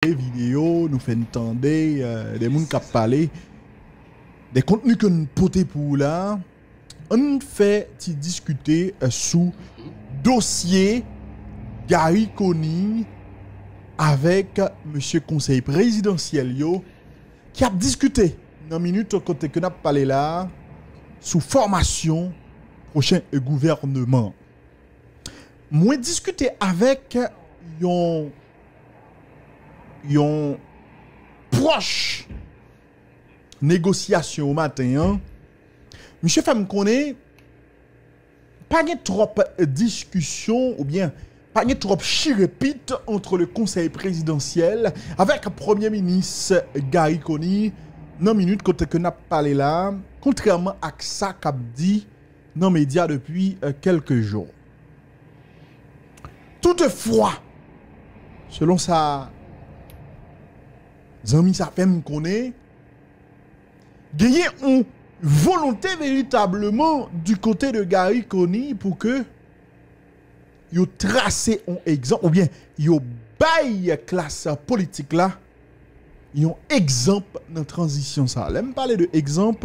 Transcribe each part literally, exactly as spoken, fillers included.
videyo, nou fè n tande, euh, de moun k ap pale, de kontni ke n pote pou ou la. Ann fè ti diskite, euh, sou dosye Garry Conille avèk mesye konsèy prezidansyèl yo ki ap diskite nan minit kote ke n ap pale la sou fòmasyon pwochen gouvènman. Mwen diskite avèk yon, yon pwòch negosyasyon yo maten an. Misye fè m konnen pa gen twòp diskisyon oubyen pa gen twòp chirepit ant le konsèy prezidansyèl avèk premye minis Garry Conille nan minit kote ke n ap pale la, kontrèman ak sa k ap di nan medya depi, euh, kèlke jou. Toutefwa, selon sa zanmi sa fè m konnen, genyen yon volonte veritableman du kote de Garry Conille pou ke yo trase yon egzanp oubyen yo bay klas politik la yon egzanp nan tranzisyon sa. Lè m pale de egzanp,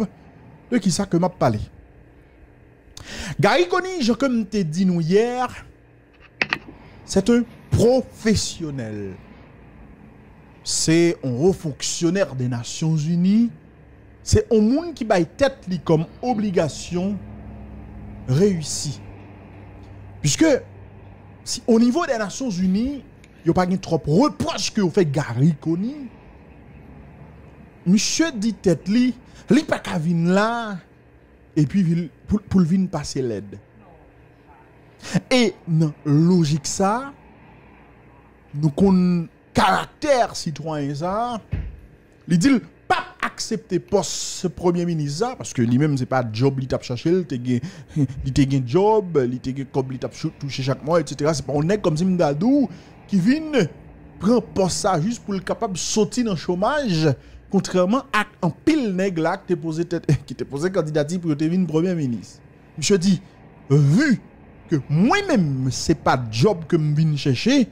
de kisa ke m ap pale? Garry Conille, jan ke m te di nou yè, c'est un professionnel. Se yon wo fonksyonè de Nasyonzini. Se yon moun ki bay tèt li kòm obligasyon reyisi. Piske si o nivo de Nasyonzini, yo pa gen twòp repwòch ke yo fè Garry Conille, misye di tèt li, li pa ka vin la epi pou l vin pase lèd. E nan lojik sa, nou konn karaktè sitwayen sa, li di l p ap aksepte pòs premye minis sa, paske li menm se pa djòb li t ap chache, li te gen, li te gen djòb, li te gen kòb li t ap touche chak mwa, etsetera. Se pa yon nèg kòmsi m ta di w ki vin pran pòs sa jis pou l kapab soti nan chomaj, kontrèman ak anpil nèg la ki te poze tèt, ki te poze kandidati pou yo te vin premye minis. Misye di, vi ke mwen menm se pa djòb ke m vin chèche,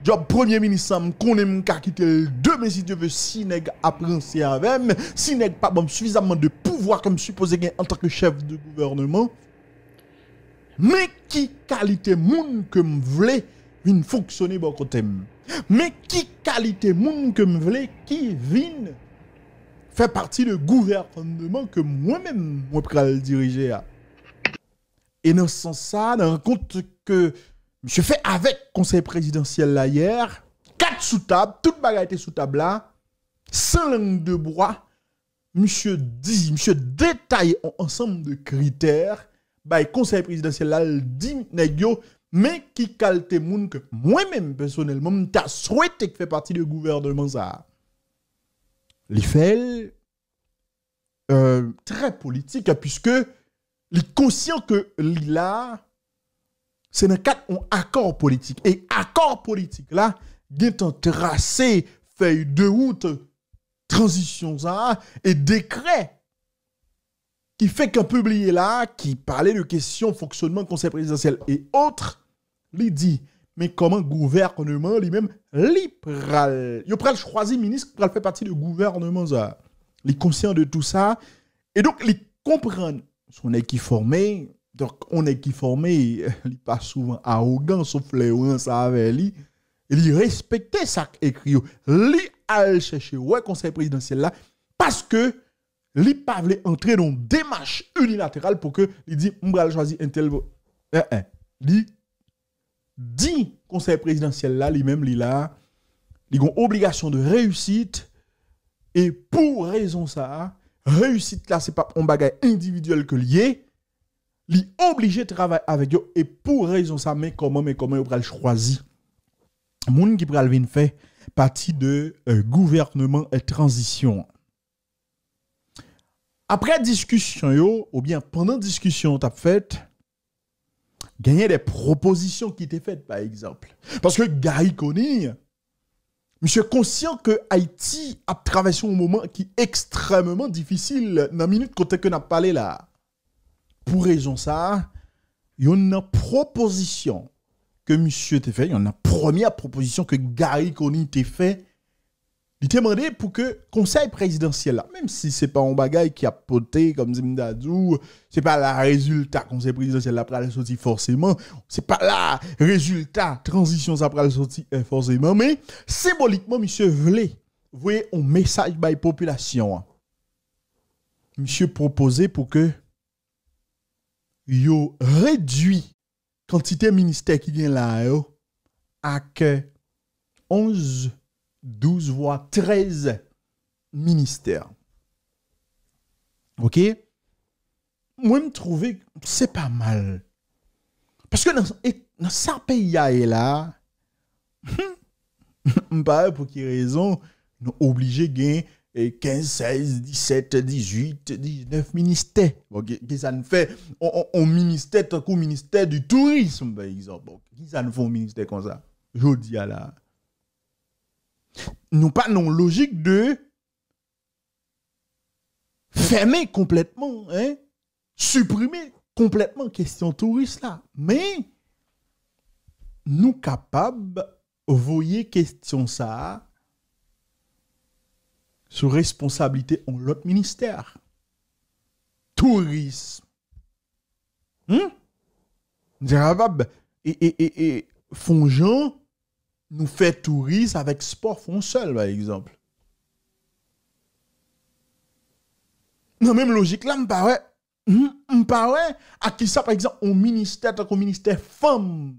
djòb premye minis sa m konnen m ka kite l demen si Dye vle, si nèg ap ranse avè m, si nèg pa ban m sifizamman de pouvwa ke m sipoze gen antanke chèf de gouvènman. Men ki kalite moun ke m vle vin fonksyone bò kote m? Men ki kalite moun ke m vle ki vin fè pati de gouvènman ke mwen menm mwen pral dirije a? E nan sans sa, nan rankont ke misye fè avèk konsèy prezidansyèl la yè, kat sou tab, tout bagay te sou tab la, san lang de bwa, misye di, misye detaye yon ansanm de kritè, bay konsèy prezidansyèl la, l di nèg yo, men ki kalite moun ke mwen menm pèsonèlman, m ta swete k fè pati de gouvènman sa a. Li fè l, euh, trè politik, piske li konsyan ke li la, se nan kad yon akò politik. E akò politik la, gentan trase fèy de wout tranzisyon sa a, e dekrè ki fenk pibliye la, ki pale de kesyon fonksyonman konsèy prezidansyèl e otre, li di, men kòman gouvènman li menm, li pral, yo pral chwazi minis ki pral fè pati de gouvènman sa a. Li konsyan de tou sa, e donk li konprann se yon nèg ki fòme, donk yon nèg ki fòme, li pa souvan awogan, sof lè yo ranse avè li, e li respekte sa k ekri yo. Li al chèche wè konsèy prezidansyèl la, paske li pa vle antre nan yon demach inilateral pou ke li di, m pral chwazi entèl. Eh, eh. Li di konsèy prezidansyèl la, li menm, li la, li gen yon obligasyon de reyisit, e pou rezon sa a, reyisit la, se pa yon bagay endividyèl ke li ye, li oblije travay avèk yo, e pou rezon sa, men kòman, men kòman yo pral chwazi moun ki pral vin fè pati de, euh, gouvènman, euh, tranzisyon an. Apre diskisyon yo, oubyen pandan diskisyon yo t ap fèt, genyen de pwopozisyon ki te fèt, pa egzanp. Paske Garry Conille, misye konsyan ke Ayiti ap travèse yon moman ki ekstrèmeman difisil nan minit kote ke n ap pale la a. Pou rezon sa a, youn nan pwopozisyon ke misye te fè, youn nan premyè pwopozisyon ke Garry Conille te fè, Li te mande pou ke konsèy prezidansyèl la, menm si se pa yon bagay ki ap pote, kòm si m ta di w, se pa la rezilta konsèy prezidansyèl la pral soti fòseman, se pa la rezilta tranzisyon sa pral soti eh, fòseman, men senbolikman, misye vle voye yon mesaj bay popilasyon an. Misye pwopoze pou ke yo redui kantite ministè ki gen la yo ak onz, douz, vwa trèz ministè. Oke? Mwen, m twouve se pa mal. Paske nan, e, nan sa peyi a ye la, m pa wè pou ki rezon nou oblije gen eh, kenz, sèz, disèt, dizuit, diznèf ministè. Bon, ki, ki sa n fè? On, on, on ministè tankou ministè di tourism, pa egzanp. Bon, ki sa n fè on ministè konsa? Jodi a la. Nou pa nan lojik de fèmen konplètman, hein? Siprime konplètman kesyon touris la. Men, nou kapab voye kesyon sa a sou responsablite yon lòt ministè. Touris. Hmm? Nou kapab e, e, e, e, fè yon jan nou fè touris avèk spò fè yon sèl, pa egzanp. Nan menm lojik la, m pa wè, m, m pa wè a kisa, pa egzanp, yon ministè tankou ministè fanm.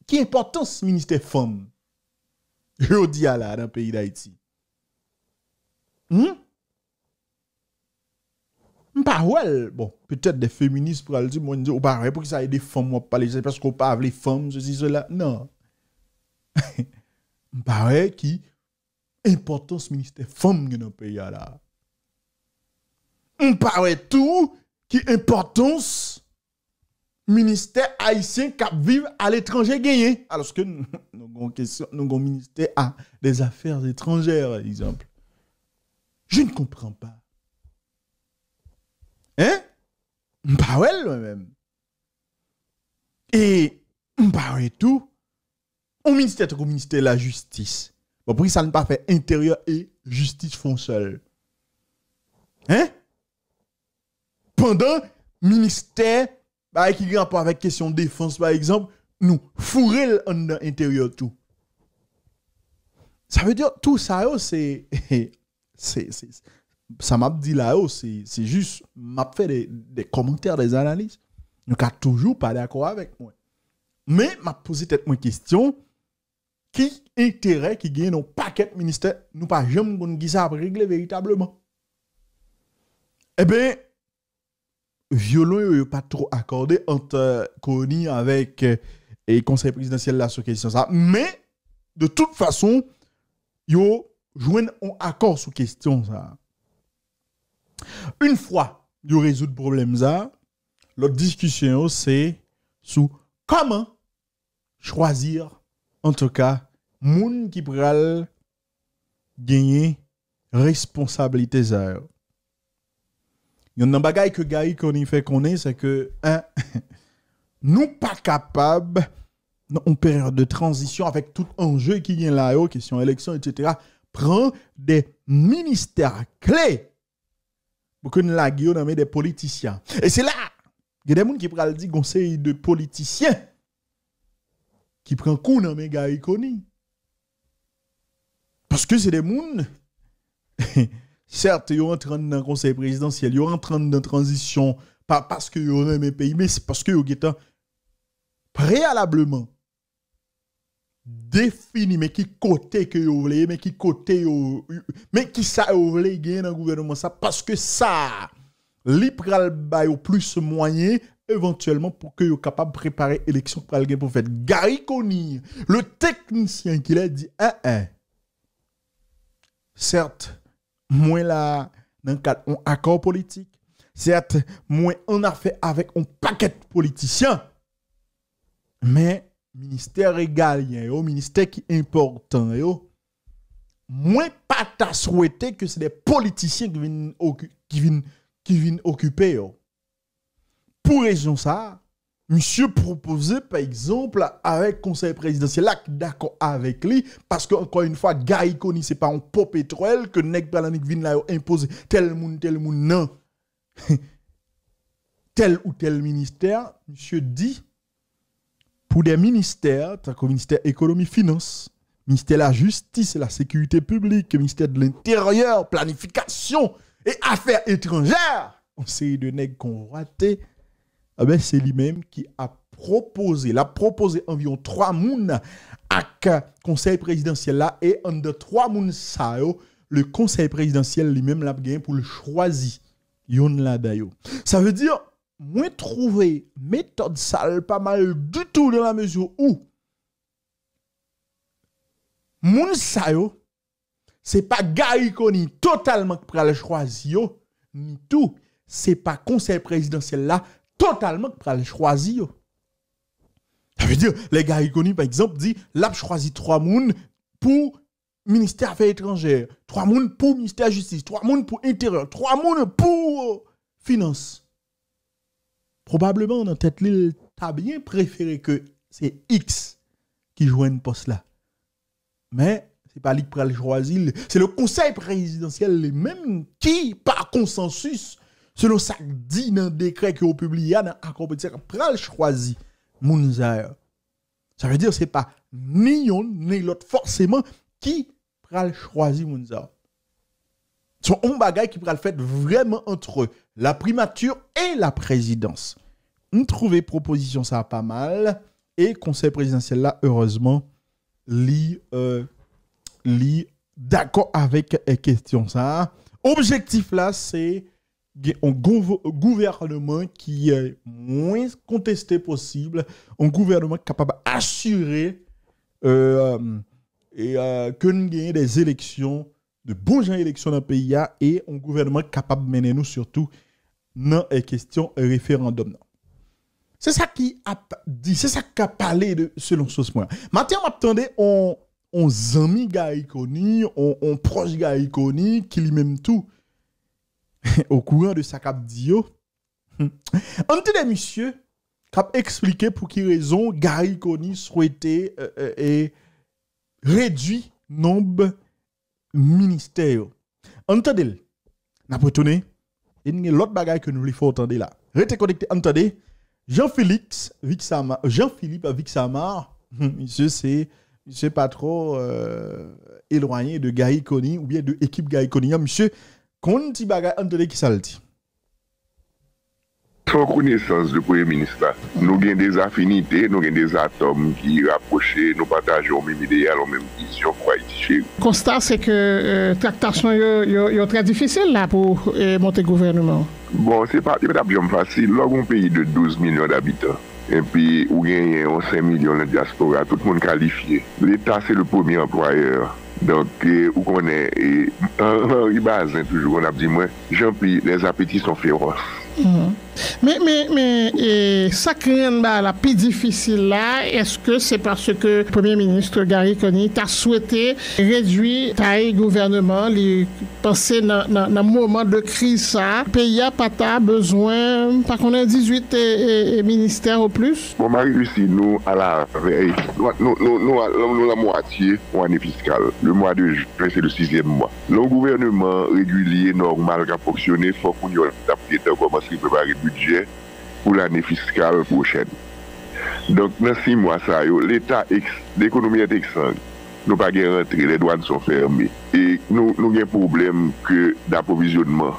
Ki enpòtans ministè fanm jodi a la nan peyi Dayiti? Hmm? M pa wè l. Bon, petèt de feminis pral di, mwen di, ou pa wè pou ki sa e de fanm w ap pale, se paske ou pa vle fanm, sesi, sela. Non. M pa wè ki enpòtans ministè fanm gen nan peyi a la. M pa wè tou ki enpòtans ministè ayisyen k ap viv aletranje genyen. Alòske nou, nou gon kesyon, nou gon ministè a des affaires étrangères, pa egzanp. Je ne comprends pas. Hein? M pa wè l mwen menm. E m pa wè tou yon ministè tankou ministè lajistis. Bon, poukisa n pa fè enteryè e jistis fè yon sèl? Hein? Pandan ministè, bagay ki gen rapò avèk kesyon defans, pa egzanp, nou foure l anndan enteryè tou. Sa vle di, tou sa yo, se, se, se, sa m ap di la yo, se, se jis, m ap fè de, de kòmantè, de analiz. Nou ka toujou pa dakò avèk mwen. Men, m ap poze tèt mwen kesyon, ki enterè ki gen nan pakèt ministè, nou pa janm konn ki sa ap regle veritableman. Eben, vyolon yo, yo pa two akòde ant, euh, Koni avèk, euh, e konsèy prezidansyèl la sou kesyon sa. Men, de tout fason, yo jwenn yon akò sou kesyon sa. Yon fwa yo rezoud pwoblèm sa, lòt diskisyon yo se sou kòman chwazi, antouka, moun ki pral genyen responsablite sa yo. Youn nan bagay ke Garry Conille fè konnen, se ke, en, nou pa kapab, nan yon peryòd de tranzisyon, avèk tout anje ki gen la yo, kesyon eleksyon, etsetera, pran de ministè kle pou ke n lage yo nan men de politisyen. E se la, gen de moun ki pral di gon seri de politisyen ki pran kou nan men Garry Conille. Paske se de moun, sèt, yo antre nan konsèy prezidansyèl, yo antre nan tranzisyon, pa paske yo renmen peyi, men se paske yo gentan preyalableman defini, men ki kote ke yo vle ye, men ki kote yo, men ki sa yo vle gen nan gouvènman sa, paske sa, li pral ba yo plis mwayen, evantyèlman, pou ke yo kapab prepare eleksyon k pral gen pou fèt. Garry Conille, le teknisyen ki lè, di, en, en. Sèt, mwen la nan kad yon akò politik. Sèt, mwen an afè avèk yon pakèt politisyen. Men, ministè regalyen yo, ministè ki enpòtan yo, mwen pa ta swete ke se de politisyen ki vin oki-, ki vin, ki vin okipe yo. Pou rezon sa a, Misye pwopoze, pa egzanp, avèk Konsèy Prezidansyèl la ki dakò avèk li, paske, ankò yon fwa, Garry Conille se pa yon pòpetwèl ke nèg pral annik vin la yo enpoze tèl moun, tèl moun nan tèl ou tèl ministè. Misye di, pou de ministè, tankou ministè ekonomi, finans, ministè lajistis, lasekirite piblik, ministè de lenteryè, planifikasyon e afè etranjè, yon seri de nèg konvwate, enben, se li menm ki ap pwopoze. L ap pwopoze anviwon twa moun ak Konsèy Prezidansyèl la, e anndan twa moun sa yo, le Konsèy Prezidansyèl li menm l ap gen pou l chwazi youn ladan yo. Sa vle di, mwen twouve metòd sa l pa mal ditou, dans la mesure où moun sa yo, se pa Garry Conille totalman k pral chwazi yo, ni tou, se pa Konsèy Prezidansyèl la totalman k pral chwazi yo. Sa vle di, lè Garry Conille, pa egzanp, di l ap chwazi twa moun pou ministè afè etranjè, twa moun pou ministè jistis, twa moun pou enteryè, twa moun pou finans. Pwobableman, nan tèt li, l ta byen prefere ke se X ki jwenn pòs la. Men, se pa li k pral chwazi l. Se le Konsèy Prezidansyèl li menm ki, pa konsansis, selon sa k di nan dekrè ke yo pibliye a, nan akò politik, pral chwazi moun sa yo. Sa vle di, se pa ni yonn ni lòt fòseman ki pral chwazi moun sa yo. Se yon bagay ki pral fèt vrèman entre la primature et la présidence. M twouve pwopozisyon sa a pa mal, e Konsèy Prezidansyèl la, erezman, li, euh, li dakò avèk, euh, kesyon sa a. Objektif la, se gen yon gouv-, gouvènman ki, euh, mwens konteste posib, yon gouvènman ki kapab asire, euh, e, euh, ke n genyen de eleksyon, de bon jan eleksyon nan peyi a, e yon gouvènman ki kapab mennen nou sitou nan, eh, kesyon referandòm nan. Se sa ki ap di, se sa k ap pale de, selon sous mwen. Maten an, m ap tande on, on zanmi Garry Conille, on, on pwòch Garry Conille, ki li menm tou okouran de sa k ap di yo. Ann tande misye k ap eksplike pou ki rezon Garry Conille swete, eh, eh, eh, redui nonb ministè yo. Ann tande l. N ap retounen. E n gen lòt bagay ke nou vle fè w tande la. Rete konekte, ann tande. Jean Félix Vixamar, Jean Philippe Vixamar, misye se, misye pa twò, euh, elwaye de Garry Conille oubyen de ekip Garry Conille an. Misye konn ti bagay, ann tande kisa l di. Son konesans de premye minis la. Nou gen de zafinite, nou gen de zatòm ki rapwoche, nou pataje yon menm ideyal, yon menm vizyon pou Ayiti cheri. Konsta se ke, euh, traktasyon yo, yo, yo trè difisil la pou, euh, monte gouvènman. Bon, se pa, se pa t ap janm fasil. Lè w gen yon peyi de douz milyon dabitan, epi ou genyen yon senk milyon nan dyaspora, tout moun kalifye. Leta se le premye anplwayè. Donk, eh, ou konnen, eh, Henri Bazin toujou konn ap di mwen, Jeanpy, les appétits sont féroces. Mhm. Men, men, men, eh, sa k rann bagay la pi difisil la, èske se paske Premye Minis Garry Conille ta swete redui tay gouvènman li, panse nan, nan, nan moman de kriz sa, peyi a pa ta bezwen, pa konnen, dizuit, eh, eh, eh, ministè o plis? Bon, Marie Lucie, nou alavèy, nou, nou, nou, nou, nou, nou nan mwatye yon ane fiskal. Le mwa de jen, se le sizyèm mwa. Lè yon gouvènman regilye, nòmal, k ap fonksyone, fòk moun yo t ap gentan kòmanse prepare bidjè pou lane fiskal pwochèn. Donk, nan sis mwa sa yo, leta eks-, lekonomi an te egzang. Nou pa gen rantre, les douanes sont fermées. E nou, nou gen pwoblèm ke d'aprovizyònman.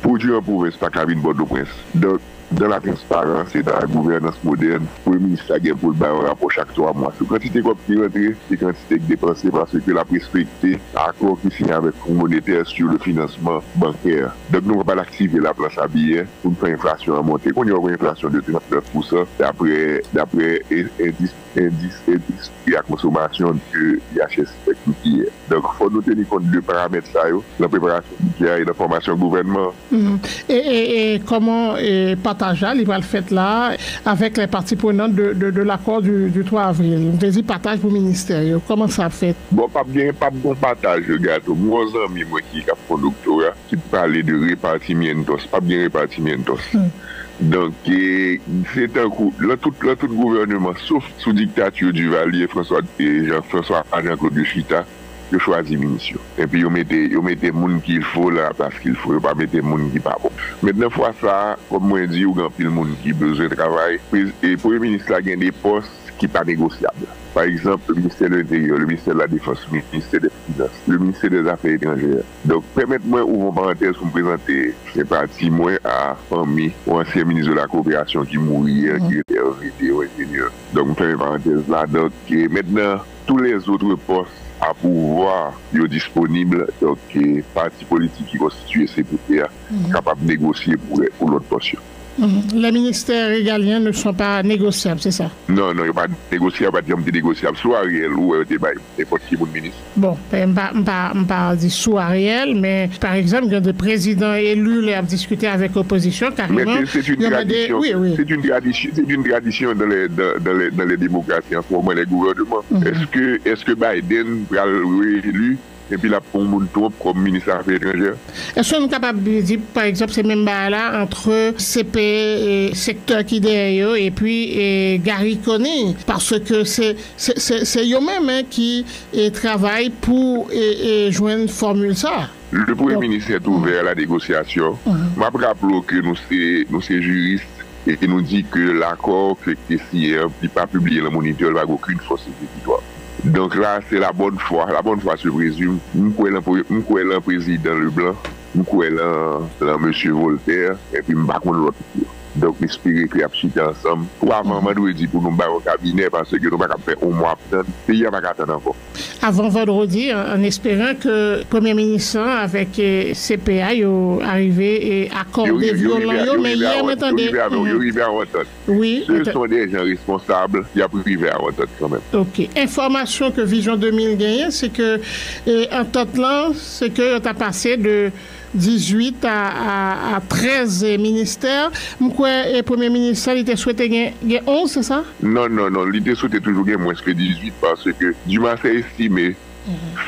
Pwodui an pwovens pa ka vin Pòtoprens. Donk, dans la transparence et dans la gouvernance moderne, premye minis la gen pou l bay yon rapò chak twa mwa sou kantite kòb ki rantre e kantite k depanse, paske l ap respekte akò ki siyen avèk Fon Monetè sou le finansman bankè. Donk, nou pa pral aktive laplan sa biyè pou n fè enflasyon an monte. Kounye a, w gen enflasyon de trannèf pousan, daprè, daprè e-, endis, endis, endis pri a konsomasyon ke I H S fè publiye. Donk, fò nou teni kont de paramèt sa yo nan preparasyon bidjè a e nan fòmasyon gouvènman an. Mhm. E, e, e kòman, e, pa Pataj la, li pral fèt la, avec les parties prenantes de, de, de l'accord du, du trois avril. M te di pataj pou ministè yo. Kòman sa ap fèt? Bon, p ap gen, p ap gen pataj de gato. M gen yon zanmi mwen ki, k ap fè yon doktora, ki pale de repartimientos. P ap gen repartimientos. Donk, e, se tankou, lan tout, lan tout gouvènman, sof sou diktati Duvalier, François, e, Jean, François, Jean-Claude yo chita, yo chwazi minis yo. Epi yo mete, yo mete moun ki fo lan laplas ki fo, yo pa mete moun ki pa bon. Mentnan, fwa sa a, kòm mwen di, ou gen anpil moun ki bezwen travay. Prez-, e premye minis la gen de pòs ki pa negosyab. Pa egzanp, le ministère de l'Intérieur, le ministère de la Défense, le ministère des Finances, le ministère des Affaires étrangères. Donk, pèmèt mwen ouvri yon parantèz pou m prezante senpati mwen a fanmi yon ansyen minis de la Coopération ki mouri yè, ki rete R V D, yon enjenyè. Donk, m fèmen parantèz la. Donk, e, mentnan, tous les autres postes à pourvoir, yo disponib. Donk, e, pati politik ki konstitiye C P P a kapab negosye pou, pou lòt pòs yo. Mhm. Les ministères régaliens ne sont pas négociables, c'est ça? Non, non, yo pa negosyab, yo pa janm te negosyab. Sou Ariel, ou wè yo te bay nenpòt ki moun minis. Bon, ben, m pa, m pa, m pa di sou Ariel, men, pa egzanp, gen de prezidan eli lè y ap diskite avèk opozisyon, kareman, se, se yon tradisyon. Wi, wi. C'est une tradition, c'est une tradition dans les, dans, dans les, dans les démocraties en ce moment, les gouvernements. Mhm. Èske, èske Biden pral reeli epi l ap pran yon moun Trump kòm minis afè etranjè? Èske nou kapab di, pa egzanp, se menm bagay la ant C P e sektè ki dèyè yo epi, e, Garry Conille? Paske se, se, se, se yo menm, en, ki, e, travay pou, e, e, jwenn fòmil sa a. Le Premier ministre est ouvert à la négociation. M ap raple w ke nou se, nou se jiris e ke nou di ke lakò ke, ke te siyen an, li pa pibliye lan Moniteur, li pa gen okenn fòs ekzekitwa. Donk la, c'est la bonne foi. La bonne foi se présume. M kwè lan pre-, m kwè lan prezidan Leblanc, m kwè lan, lan mesye Voltaire, epi m pa konn lòt yo. Donk, m espere ke y ap chita ansanm pou avan vandredi pou nou bay yon kabinè, paske nou pa kab fè yon mwa ap tann. Peyi a pa ka tann ankò. Avan vandredi, an, an esperan ke premye minis lan avèk, e, C P a yo arive, e, akòde vyolan yo, men yè mwen tande. Yo rive a yon antant. Wi, ce sont des gens responsables, y ap rive a yon antant kanmenm. Ok. Enfòmasyon ke Vizyon de mil genyen, se ke, e, antant lan, se ke yo ta pase de dizuit a, a, a trèz ministè. M kwè, e, premye minis lan, li te swete gen, gen onz, se sa? Non, non, non, li te swete toujou gen mwens ke dizuit, paske Dumarsais Estimé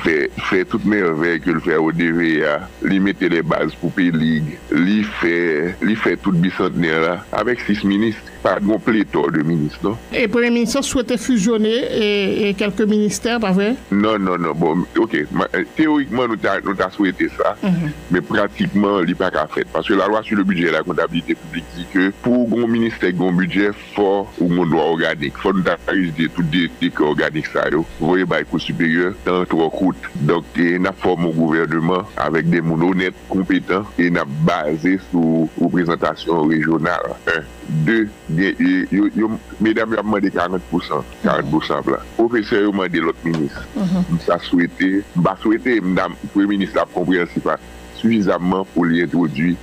fè, fè tout mèvèy ke l fè o D V A, li mete les bases pou P L I G, li fè, li fè tout bisantnè la, avèk sis minis. Pa t gen yon pletò de minis, non. E premye minis lan swete fizyone, e, e kèlke ministè, pa vre? Non, non, non. Bon, ok. Ma-, e, teyorikman, nou ta, nou ta swete sa, men pratikman, li pa ka fèt. Paske la loi sur le budget et la comptabilité publique di ke pou w gen yon ministè ki gen yon bidjè, fò ou gen yon lwa òganik. Fò nou ta rejte tout de, dekrè òganik sa yo, voye bay Kou Siperyè, tan an twò kout. Donk, e, n ap fòme yon gouvènman avèk de moun onèt, konpetan, e n ap baze sou reprezantasyon rejyonal. En. De, gen, e, yo, yo, medam yo ap mande karant pousan, karant pousan plan. Pwofesè yo mande lòt minis. M ta swete, m pa swete, m ta, premye minis la ap konpreyansif a, sifizamman pou li entwodui,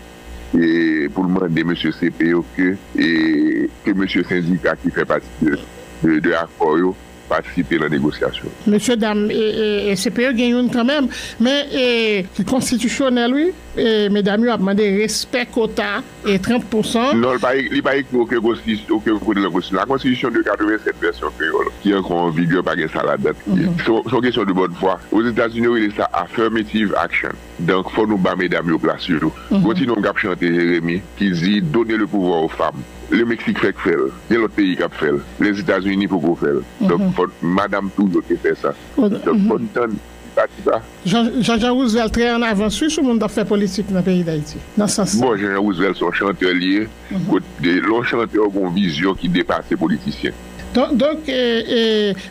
e pou l mande mesye C P yo ke, e, ke mesye sendika ki fè pati de, de, de akò yo, patisipe nan negosyasyon. Mesye dam, e, e, e C P yo gen youn kanmenm, men, e, ki konstitisyonèl, wi. E medam yo ap mande respè kota, e trant pousan. Non, li pa, li pa ekri okenn konstitisyon, okenn kote nan konstitisyon. La Constitution de quatre-vingt-sept vèsyon kreyòl, ki ankò an vigè, pa gen sa ladan. Se, se yon kesyon de bòn fwa. Ozetazini, yo rele sa affirmative action. Donk, fò nou ba medam yo plas yo. Gon ti nonm k ap chante, Jeremi, ki di, donnez le pouvoir aux femmes. Le Mexique fèk fè l. Gen lòt peyi k ap fè l. Lèzetazini poko fè l. Donk, fò madanm tou yo te fè sa. Donk, fò n tann ti pa ti pa. Jean, Jean, Jean Roosevelt trè an avans, wi, sou moun k ap fè politik nan peyi Dayiti. Nan sans sa. Bon, Jean, Jean Roosevelt se yon chantè li ye. Kote, lè yon chantè gen yon vizyon ki depase politisyen. Donk, donk, e, e,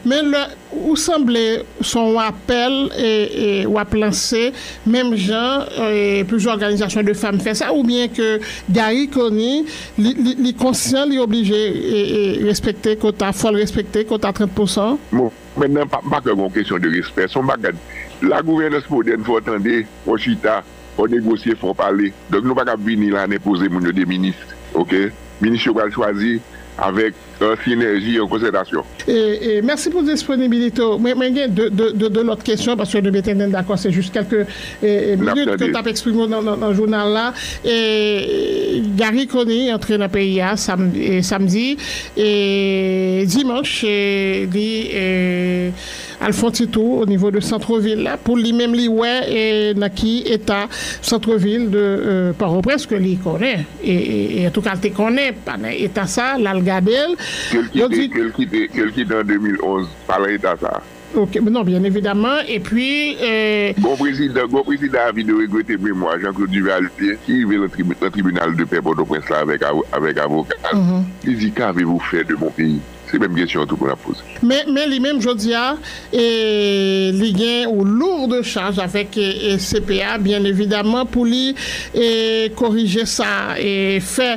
men lè ou sanble se yon apèl, e, e, w ap lanse, menm jan, e, plizyè òganizasyon de fanm fè sa, oubyen ke Garry Conille, li, li, li konsyan, li oblije, e, e, respekte kota, fò l respekte kota trant pousan? Bon, mentnan, pa, m pa kwè gen yon kesyon de respè. Se yon bagay, la gouvènans modèn, fò w tande, fò w chita, fò w negosye, fò w pale. Donk, nou pa kab vini la, n enpoze moun yo de minis, ok? Minis yo pral chwazi avèk an sinèji, an konsètasyon. E, e, mèsi pou disponibilite w. Mwen, mwen gen de, de, de, de lòt kesyon, paske nou mete n dakò, se jis kèlke e, e, minit ke w t ap eksprime w nan, nan, nan jounal la. E, Garry Conille antre nan peyi a sam, e, samdi. E, dimanch, e, li e, al fè yon ti tou o nivo de santvil la. Pou li menm, li wè e, nan ki eta santvil de e, Pòtoprens ke li konnen. E, e, e, antouka, l te konnen, pa nan eta sa, l al gade l. Ke l kite, ke l kite, ke l kite an de mil onz, pa nan eta sa. Ok, non, byen evidaman. Epi, e, gon prezidan, gon prezidan a vin regrete memwa, Jean-Claude Duvalier, ki rive nan tribi-, nan tribinal de pè Pòtoprens la avèk avo-, avèk avoka l. Li di, qu'avez-vous fait de mon pays? Se menm kesyon an tout moun ap poze. Men, men li menm, jodi a, e, li gen yon lourde chaj avèk e, e, C P A, byen evidaman, pou li e, korije sa, e, fè.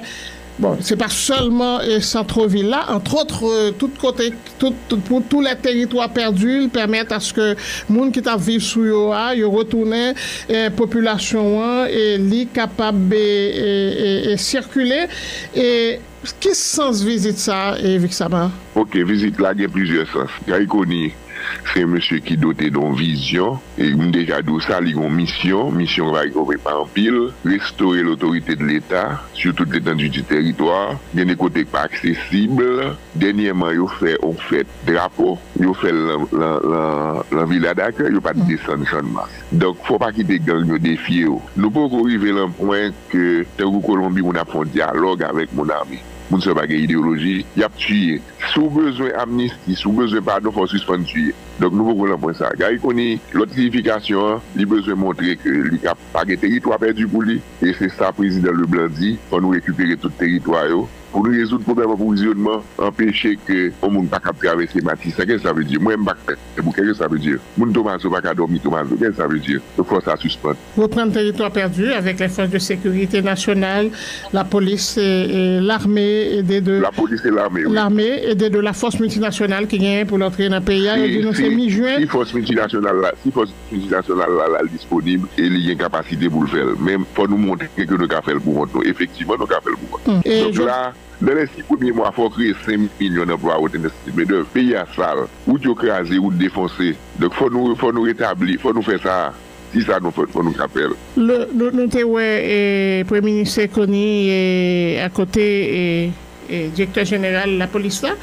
Bon, se pa sèlman e, santvil la, antwòt, e, tout kote, tout, tout, pou tous les territoires perdus, l pèmèt aske moun ki t ap viv sou yo a, yo retounen e, popilasyon an, e li kapab e, e, e, e, sikile. E ki sans vizit sa a, e, Vixama? Ok, vizit la gen plizyè sans. Garry Conille se yon mesye ki dote de yon vizyon. E m deja di w sa, li gen yon misyon. Misyon Garry Conille pa anpil. Restore lotorite de Leta sur toute l'étendue du territoire. Gen de kote k pa aksesib. Dènyèman, yo fè yon fèt drapo. Yo fè l lan, lan, lan, lan Vila Dakè. Yo pa t desann Channmas. Donk, fò w pa kite gang yo defye w. Nou poko rive lan pwen ke, tankou Kolonbi, moun ap fè yon dyalòg avèk Monami. Moun sa yo pa gen ideyoloji, y ap tiye. Si w bezwen amnisti, si w bezwen padon, fò w sispann tiye. Donk, nou poko lan pwen sa. Garry Conille, lòt siyifikasyon an, li bezwen montre ke li ka pa gen teritwa pèdi pou li. E se sa prezidan Leblanc di, fò nou rekipere tout teritwa yo. Pou nou rezoud pwoblèm anprizonnman, anpeche ke yon moun pa kab travèse Matisan, kisa sa vle di? Mwen, m pa kwè. Kisa sa vle di? Moun Tomazo pa ka dòmi Tomazo, kisa sa vle di? Donk, fò sa sispann. Reprendre territoire perdu avec les forces de sécurité nationale, la police et, et l'armée aidée de, la police et l'armée, oui, l'armée aidée de la force multinationale ki genyen pou l antre nan peyi a. Yo di nou se mi jwen. Si fòs miltinasyonal la, si fòs miltinasyonal la, la disponib e li gen kapasite pou l fè l. Men fò nou montre ke nou ka fè l pou kont nou. Efektivman, nou ka fè l pou kont nou. Donk la, nan lè sis premye mwa, fò w kreye senk milyon anplwa, ou te nan sistèm de peyi a sal. Wout yo kraze, wout defonse. Donk fò nou, fò nou retabli, fò nou fè sa. Si sa nou fè, fò nou ka fè l. Le, nou, nou te wè e, Premye Minis Conille e, akote e, e, Direktè Jeneral Lapolis la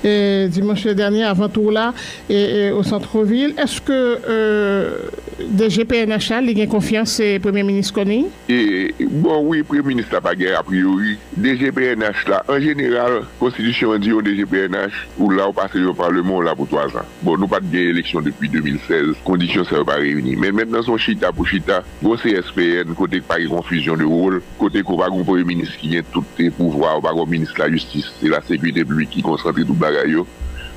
e, dimanch dènye avan tou la e, e, o santvil. Èske e, D G P N H la, li gen konfyans e, Premye Minis Conille? E, bon, wi, Premye Minis la pa gen apriyori. D G P N H la, an jeneral, konstitisyon an di yon D G P N H, ou la, ou pase yon palman, ou la pou twazan. Bon, nou pa t gen eleksyon depi de mil sèz, kondisyon sa yo pa reyini. Men mentnan se yon chita pou chita, gwo C S P N, kote k pa gen konfizyon de wòl, kote ke w pa gen yon premye minis ki gen tout pouvwa, ou pa gen yon minis lajistis, se lasekirite piblik ki konsantre tout bagay yo.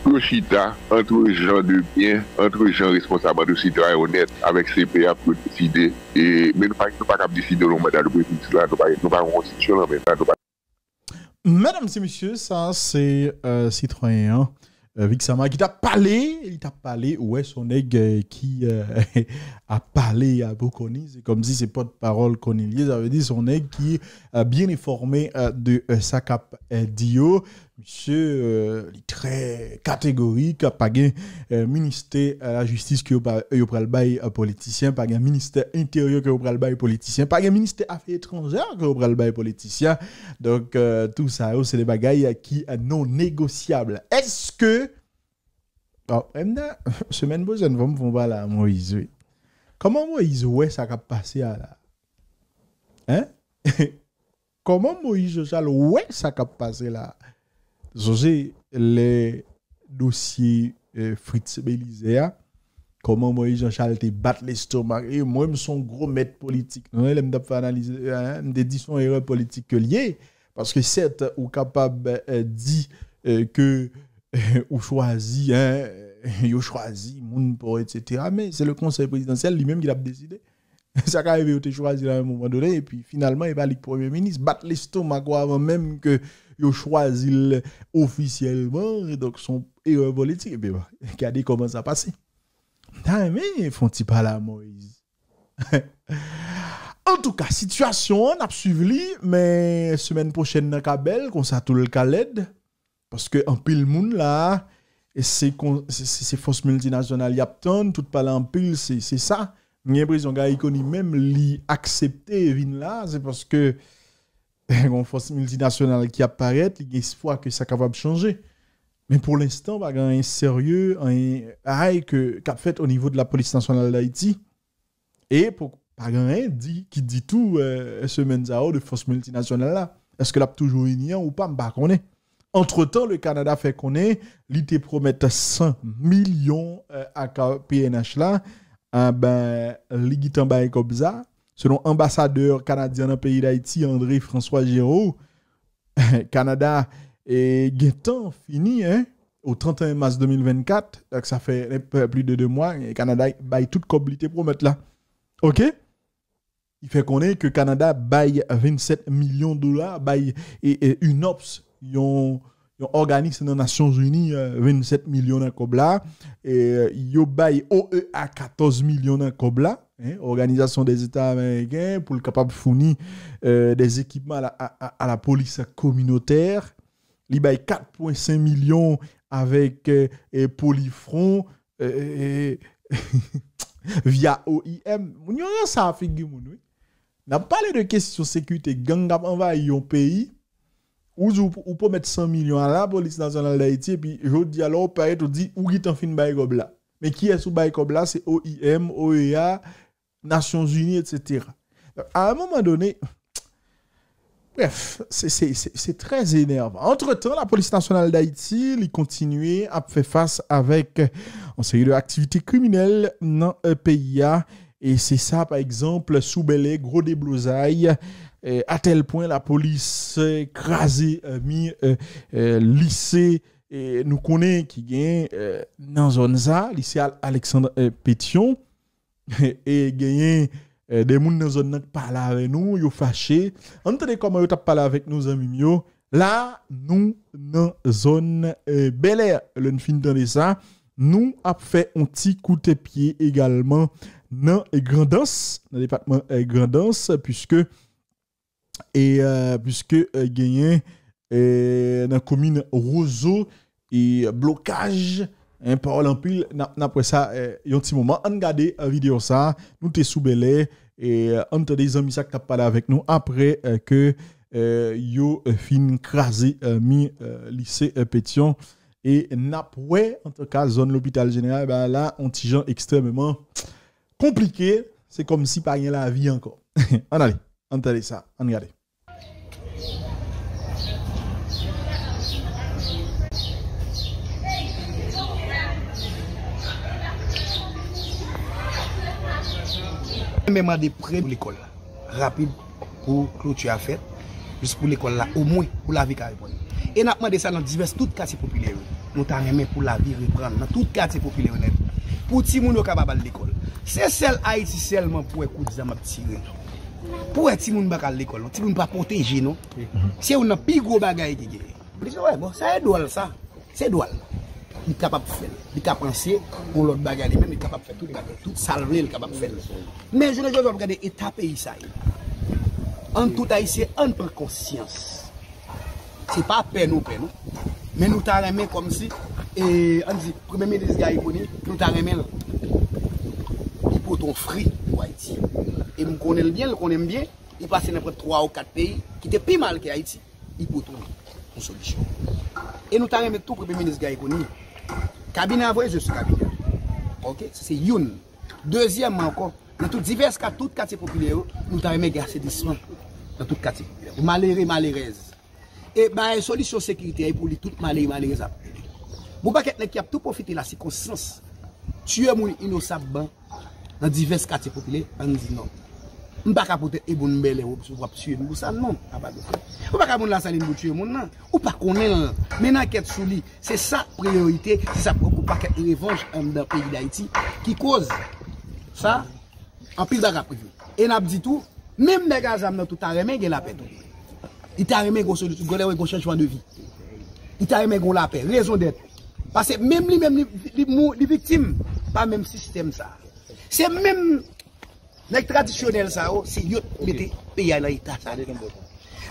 Pou yo chita, antre jan de byen, antre jan responsab, antre sitwayen onèt, avèk C P A pou yo deside. E, men nou pa, nou pa kab deside nan manda de premye minis la, nou pa, nou pa gen konstitisyon nan men nou, nou pa Medam e mesye, sa se e, sitwayen an, e, Vixama ki t ap pale, li t ap pale, ou wè, se yon nèg e, ki e, ap pale a pou Conille, se kòmsi se pòtpawòl Conille li ye, sa vle di se yon nèg ki e, byen enfòme e, de e, sa k ap e, di yo. Misye e, li trè kategorik, pa gen e, ministè e, lajistis ke yo pa, yo pral bay e, politisyen, pa gen ministè enteryè ke yo pral bay politisyen, pa gen ministè afè etranjè ke yo pral bay politisyen. Donk, e, tou sa yo, se de bagay ki e, non negosyab. Èske, bon, m nan, semèn pwochèn, fò m fè yon pale a Moyiz, wi. Kòman Moyiz wè sa k ap pase a la? Hein? Kòman Moyiz Jan Chal wè sa k ap pase la? Sonje lè dosye e, Fritz Belizaire a, kòman Moyiz Jan Chal te bat lestomak. E mwen, m se yon gwo mèt politik. Non, lè m t ap fè analiz, e, m te di se yon erè politik ke l ye. Paske sèt, ou kapab e, di e, ke ou chwazi, en, yo chwazi moun pa w, etsetera. Men se le konsèy prezidansyèl li menm ki t ap deside. Sa ka rive yo te chwazi l a yon moman donnen, epi finalman, e pa li k premye minis. Bat lestomak ou avan menm ke yo chwazi l ofisyèlman, donk se yon erè politik. Epi, gade kòman sa pase. M ta renmen fè yon ti pale a Moyiz. Antouka, sitiyasyon an, n ap swiv li, men semèn pwochèn nan ka bèl, konsa tou l ka lèd. Paske anpil moun la, e se kon, se, se, se fòs miltinasyonal y ap tann, tout pale anpil, se, se sa. M gen enpresyon Garry Conille menm, li aksepte vin la, se paske gen yon fòs miltinasyonal ki ap parèt, li gen espwa ke sa kapab chanje. Men pou lenstan, pa gen anyen serye, anyen, ay, ke, k ap fèt o nivo de la Polis Nasyonal d Ayiti. E pou, pa gen anyen di, ki di tou, euh, semèn sa yo de fòs miltinasyonal la. Èske l ap toujou vini an ou pa, m pa konnen. Antretan, le Kanada fè konnen li te pwomèt san milyon, euh, ak P N H la. Enben, li gentan bay kòb sa. Selon anbasadè kanadyen nan peyi Dayiti, André François Géraud, Kanada, e, gentan fini, hein, au trente et un mars deux mille vingt-quatre, donk sa fè, e, plis de de mwa, e Kanada bay tout kòb li te pwomèt la. Oke? Li fè konnen ke Kanada bay vennsèt milyon dola, bay, e, e, UNOPS, yon, yon òganis nan Nasyonzini, e, vennsèt milyon nan kòb la. E, yo bay O E A katòz milyon nan kòb la, hein, Organisation des États Américains, pou l kapab founi, e, des équipements à la, à, à, à la police communautaire. Li bay kat pwen senk milyon avèk, e, e, Polifront, e, e, via O I M. Moun yo ranse a figi moun, wi. N ap pale de kesyon sekirite, gang k ap anvayi yon peyi, ou di ou, ou pwomèt san milyon a la Polis Nasyonal d Ayiti, epi jodi a lè w parèt, ou di ou gentan fin bay kòb la. Men kiyès ou bay kòb la? Se O I M, O E A, Nasyonzini, etsetera. A yon moman done, brèf, se, se, se, se trè enèvan. Antretan, Lapolis Nasyonal d Ayiti, li kontinye ap fè fas avèk yon seri de aktivite kriminèl nan, e, peyi a. E se sa, pa egzanp, sou Bèlè, gwo deblozay, e, a tèl pwen lapolis, e, kraze, e, mi, e, e, lise, e, nou konnen ki gen, e, nan zòn sa, lise Al-, Alexandre, e, Pétion. E genyen, e, de moun nan zòn nan k pale avè nou, yo fache. Ann tande kòman yo t ap pale avèk nou, zanmi m yo. La, nou nan zòn, e, Bèlè. Lè n fin tande sa, nou ap fè yon ti kout pye egalman nan Grandans, nan depatman, e, Grandans, puiske, e, e, puiske, e, genyen, e, nan komin Wozo, e, blokaj, en, pawòl anpil, n ap, n ap wè sa, e, yon ti moman. Ann gade, e, videyo sa, nou te sou Bèlè, e, ann tande zanmi sa k t ap pale avèk nou apre, e, ke, e, yo, e, fin kraze, e, mi, e, lise, e, Pétion. E n ap wè, antouka, zòn Lopital Jeneral, ba la, yon ti jan ekstrèmeman konplike. Se kòmsi pa gen lavi ankò. Ann ale, ann tande sa, ann gade. Men mande prè pou lekòl la. Rapid pou kloti a fèt, jis pou lekòl la, omwen pou lavi ka reprann. E n ap mande sa nan divès tout katye popilè yo. Nou ta renmen pou lavi reprann nan tout katye popilè yo nèt. Pou timoun yo kapab al lekòl. Se sèl Ayiti sèlman pou wè kout zam ap tire. Pou wè timoun pa ka al lekòl non. Timoun pa pwoteje non. Se youn nan pi gwo bagay ki genyen. Li di, wè, bon, sa e dwòl sa. Se dwòl. Li kapab fè l. Li ka panse yon lòt bagay li menm, li kapab fè tout bagay. Tout sa l vle, li kapab fè l. Men jounen jodi a, w ap gade eta peyi sa ye. Ann tout Ayisyen, ann pran konsyans. Se pa pè nou pè non. Men nou ta renmen kòmsi, e, ann di, Premye Minis Garry Conille, nou ta renmen l. Li pote yon fri pou Ayiti. E m konnen l byen, l konnen m byen. Li pase nan pran twa ou kat peyi ki te pi mal ke Ayiti. Li pote yon solisyon. E nou ta renmen tou Premye Minis Garry Conille. Kabinè a voye je sou kabinè. Oke? Sa se youn. Dezyèmman ankò, nan tout divès ka, tout katye popilè yo, nou ta renmen gen asenisman nan tout katye popilè. Pou malere, malerèz. E bay solisyon sekirite a pou li tout malere, malerèz ap. Gon pakèt nèg ki ap tou pwofite la sikonstans. Tiye moun inosabman nan divès katye popilè, ann di non. M pa ka poutèt e moun Bèlè w ap tiye m pou sa, non, apa de fè. Ou pa ka moun Lasalin pou tiye moun nan. Ou pa konnen l. Mennen ankèt sou li. Se sa priyorite, se sa pran kou pakèt revanj anndan peyi Dayiti ki koz sa, anpil bagay ap rive. E n ap di tou, menm nèg a zam nan tou ta renmen gen lapè tou. Li ta renmen gon solisyon, gon lè gon chanjman de vi. Li ta renmen gon lapè, rezon dèt. Paske menm li menm li, li, mou- li viktim pa menm sistèm sa. Se menm nèg tradisyonèl sa yo, se yo k mete peyi a nan eta sa.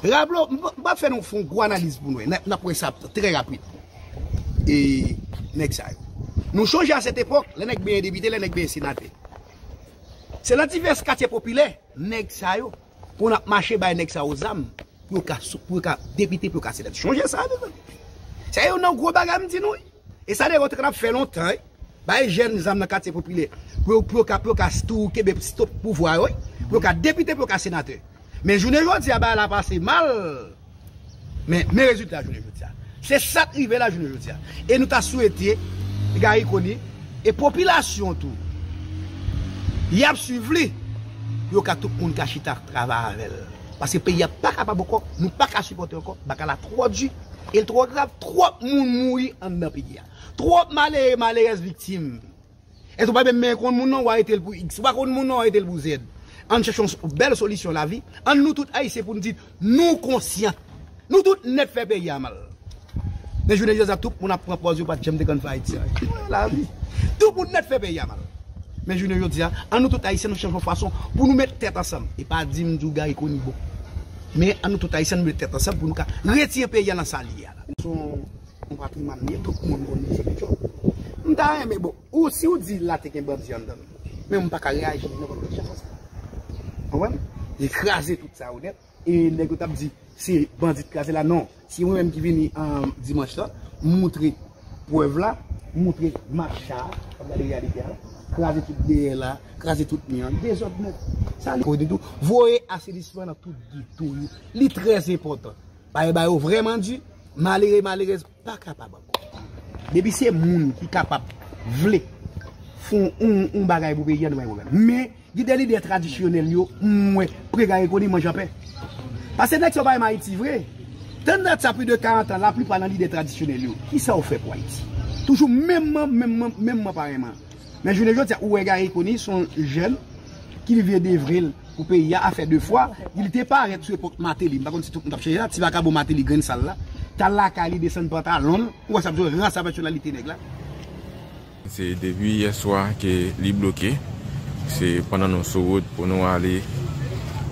Rablo, m p ap fè nou fè yon gwo analiz pou nou, n ap wè sa trè rapid. E nèg sa yo. Nou chonje a sèt epòk, lè nèg benyen depite, lè nèg benyen senatè. Se nan divès katye popilè, nèg sa yo, pou n ap mache bay nèg sa yo zam, pou yo ka, sou- pou yo ka depite, pou yo ka senatè. Chonje sa, mezanmi. Sa yo nan gwo bagay, m di nou. E sa de yo te konn ap fè lontan, wi. Bay jèn zam nan katye popilè. Pou yo, pou yo ka, pou yo ka tou kenbe stop pouvwa yo, wi. Pou yo ka depite, pou yo ka senatè. Men jounen jodi a, bagay la pase mal. Men, men rezilta jounen jodi a. Se sa k rive la jounen jodi a. E nou ta swete Gary Conille e popilasyon tou, y ap swiv li, pou yo ka tout moun ka chita travay avè l. Paske peyi a pa kapab ankò, nou pa ka sipòte ankò, bagay la twò di, e l twò grav, twòp moun mouri anndan peyi a. Twòp malere, malerèz viktim. Èske w pa menm men konn moun nan, w arete l pou X. Ou pa konn moun nan, w arete l pou Z. Ann chèche yon bèl solisyon lavi. Ann nou tout Ayisyen pou n di nou konsyan. Nou tout nèt fè peyi a mal. Men jounen jodi a, tout moun ap pran pòz yo pa t janm te konn fè Ayiti. Lavi. Tout moun nèt fè peyi a mal. Men jounen jodi a, ann nou tout Ayisyen nou chèche yon fason pou nou met tèt ansanm. E pa di m di w Gary Conille bon. Men ann nou tout Ayisyen nou met tèt ansanm pou nou ka retire peyi a nan sa l ye a la. Yon patrimwàn li ye, tout moun konn li se Petro. M ta renmen, bon, ou si w di la te gen bandi anndan l, men m pa ka reyaji nenpòt lòt jan konsa. Konprann? Li kraze tout sa yo nèt. E nèg yo t ap di se bandi t kraze la, non. Se mwen menm ki vini, um, dimanch la, m moutre prèv la, m moutre mach sa a, w ap gade reyalite a, kraze tout dèyè la, kraze tout mi an, dezòd nèt. Sa li konnen tou, voye asenisman nan tout geto yo. Li trè enpòtan. Bagay ba yo vrèman di, malere, malerèz pa kapab ankò. Depi se moun ki kapab vle fè yon, yon bagay pou peyi a, nou pa gen pwoblèm. Men, gen de lidè tradisyonèl yo, m wè, pre Gary Conille manje anpè. Paske nèg sa yo pa renmen Ayiti vre. Tann dat sa plis de karant an, laplipa nan lidè tradisyonèl yo, kisa yo fè pou Ayiti? Toujou menm man, menm man, menm man parèy man. Men jounen jodi a, ou wè Gary Conille, se yon jèn ki vle devre l pou peyi a, afè de fwa, li te parèt sou epòk Martelly. M pa konn si tout moun t ap chèche la, ti vakabon Martelly grenn sal la, t al lakay li desann pantalon l, ou wè sa ap jwe rans a pèsonalite nèg la. Se depi yè swa ke li bloke. Se pandan nou sou wout pou nou ale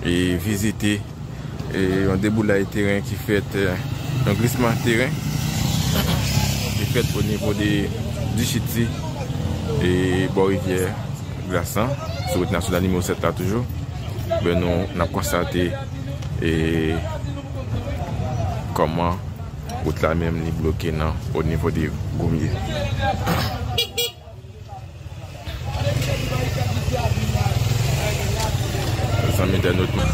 e vizite e yon deboulay teren ki fèt, e, yon glisman teren ki fèt o nivo de Dichiti e bò rivyè Glas lan, sou wout nasyonal nimewo sèt la toujou. Ben nou, n ap konstate e kòman wout la menm li bloke nan o nivo de Gomye. Zanmi entènot nou.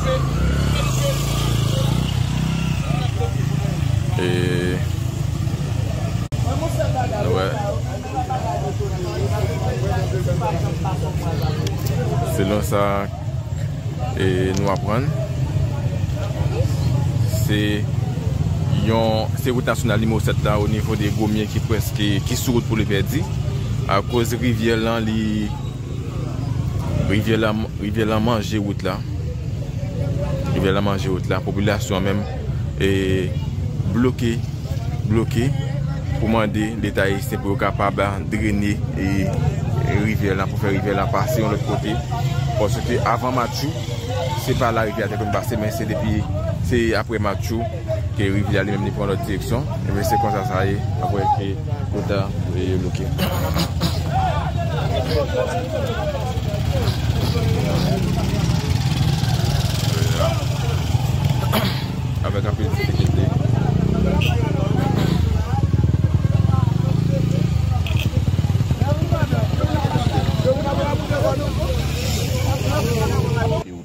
E nou wè, selon sa e nou aprann, se yon, se wout nasyonal nimewo sèt la o nivo de Gomye ki prèske, ki sou wout pou li pèdi. Akoz rivyè lan, li, rivyè lan, rivyè lan manje wout la. Rivyè lan manje wout la. Popilasyon an menm e bloke, bloke pou mande Leta ayisyen pou yo kapab drene e, e rivyè lan, pou fè rivyè lan pase yon lòt kote. Paske avan Matjou, se pa la rivyè a te konn pase, men se depi, se apre Matjou ke rivyè a li menm li pran lòt direksyon. Ebyen, se konsa sa ye, apre ke wout la e bloke. Avèk anpil difikilte.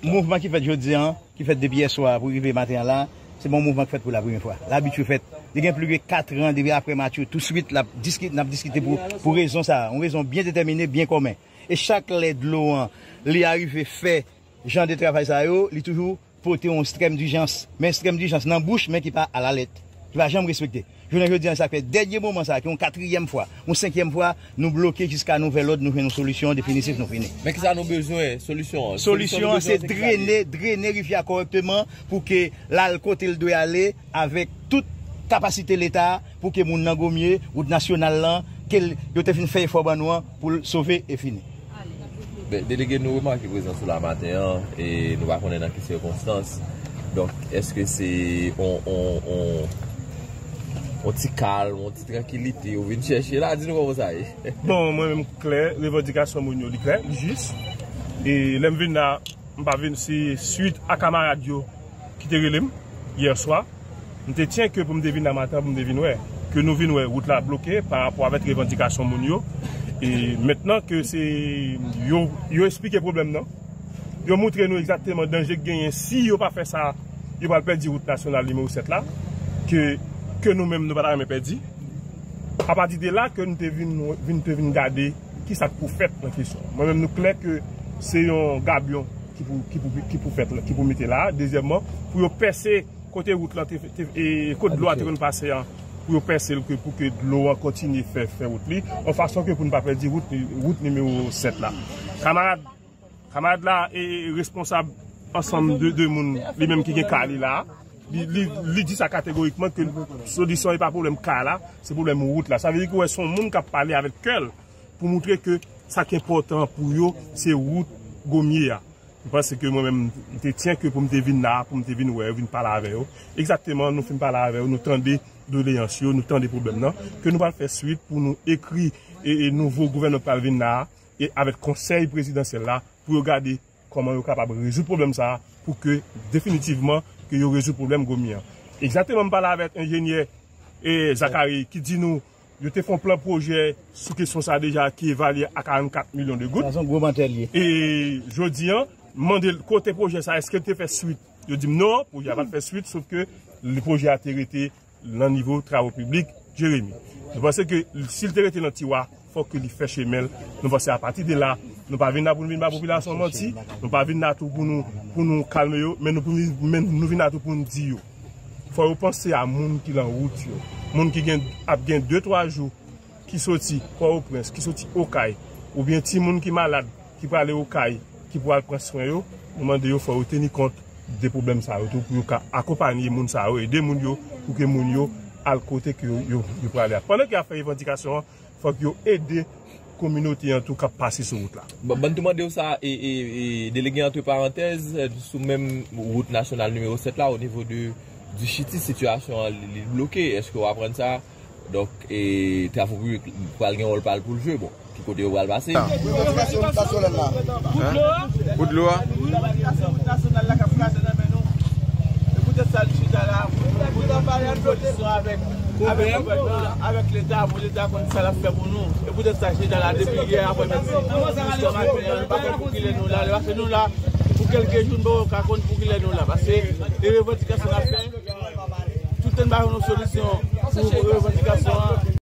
Mouvman ki fèt jodi a, ki fèt depi yè swa pou rive maten an la, se pa yon mouvman ki fèt pou la premyè fwa. L abitye fèt. Li gen plis de kat an depi apre Matjou, touswit l ap diskite, n ap diskite pou, pou rezon sa a. Yon rezon byen detèmine, byen kòmen. E chak lè dlo an, li arive fè jan de travay sa yo, li toujou pote yon strèm dijans. Men strèm dijans nan bouch, men ki pa alalèt, ki pa janm respekte. Jounen jodi a, sa fè dènye moman sa, ki yon katriyèm fwa, yon senkyèm fwa, nou bloke jiska nouvèl òd, nou jwenn yon solisyon definitif, nou fini. Men kisa nou bezwen, solisyon an? Solisyon an, se drene, drene rivyè a kòrèkteman pou ke l al kote l dwe ale avèk tout kapasite Leta pou ke moun nan Gomye, wout nasyonal lan, ke l, yo te fin fè efò ban nou an pou l sove e fini. Ben, delege, nou remake prezans ou la maten an, e nou pa konnen nan ki sikonstans. Donk, èske se on, on, on, on ti kalm, on ti trankilite ou vin chèche la? Di nou kòman sa ye. Bon, mwen menm klè, revandikasyon moun yo li klè, li jis. E lè m vin la, m pa vin, se swit a kamarad yo ki te rele m yè swa. M te tyen ke pou m te vin la maten pou m te vin wè. Ke nou vin wè wout la bloke pa rapò avèk revandikasyon moun yo. E mentnan ke se yo, yo eksplike pwoblèm nan. Yo moutre nou egzakteman danje k genyen. Si yo pa fè sa, yo pral pèdi wout nasyonal nimewo sèt la. Ke, ke nou menm nou pa ta renmen pèdi. Apati de la ke nou te vin, vin, te vin gade kisa k pou fèt nan kesyon. Mwen menm nou klè ke se yon gabyon ki pou, ki pou, ki pou fèt, ki pou mete la. Dezyèmman, pou yo pèse kote wout lan te, te, e, kote dlo a te konn pase an, pou yo pèse l ke pou ke dlo an kontinye fè, fè wout li, yon fason ke pou n pa pèdi wout, wout nimewo sèt la. Kamarad, kamarad la e responsab ansanm de, de moun li menm ki gen ka li la. Li, li, li di sa kategorikman ke solisyon e pa pwoblèm ka la, se pwoblèm wout la. Sa vle di ke wè se yon moun k ap pale avèk kè l pou moutre ke sa k enpòtan pou yo se wout Gomye a. M panse ke mwen menm, m te tyen ke pou m te vin la, pou m te vin wè yo, vin pale avè yo. Egzakteman, nou fin pale avè yo, nou tande doleyans yo, nou tande pwoblèm nan, ke nou pral fè swit pou nou ekri e, e nouvo gouvènman k pral vin la a, e avèk konsèy prezidansyèl la, pou yo gade kòman yo kapab rezoud pwoblèm sa a, pou ke definitivman ke yo rezoud pwoblèm Gomye an. Egzakteman, m pale avèk enjenyè e Zakari ki di nou yo te fè yon plan pwojè sou kesyon sa a deja ki evalye a karannkat milyon de goud. Sa se yon gwo mantè l ye. E jodi an, m mande l kote pwojè sa a, èske l te fè swit? Yo di m non, pwojè a pa t fè swit, sof ke pwojè a te rete nan nivo travo piblik Jeremi. Nou panse ke si l te rete nan tiwa, fòk ke li fè chemen l. Nou panse apati de la, nou pa vin la pou nou vin ba popilasyon manti, nou pa vin la tou pou nou, pou nou kalme yo, men nou, pou, men nou vin la tou pou nou di yo. Fò yo panse a moun ki lan wout yo. Moun ki gen, ap gen de twa jou, ki soti Pòtoprens, ki soti Okay, oubyen timoun ki malad, ki prale Okay, ki pral pran swen yo, nou mande yo fò yo teni kont de pwoblèm sa yo tou, pou yo ka akonpanye moun sa yo, ede moun yo, pou ke moun yo al kote ke yo, yo, yo prale a. Pandan ke y ap fè revandikasyon an, fòk yo ede kominote an tou k ap pase sou wout la. Bon, ban n tou mande w sa, e, e, e, delege, antre parantèz, sou menm wout nasyonal nimewo sèt la, o nivo de Dichiti, sitiyasyon an li, li bloke. Èske w aprann sa? Donk, e, travo piblik pral gen wòl pa l pou l jwe. Bon, ki kote yo pral pase? Pou dlo a? Pou dlo a? Avèk, avèk gouvènman, avèk Leta, pou Leta konn sa l ap fè pou nou. E poutèt sa, chita la depi yè aprèmidi. Jiska maten an, nou pa konn pou kilè nou la. Paske nou la pou kèlke jou, nou pa ka konn pou kilè nou la. Paske e revandikasyon n ap fè, tout tan n pa jwenn yon solisyon pou revandikasyon an,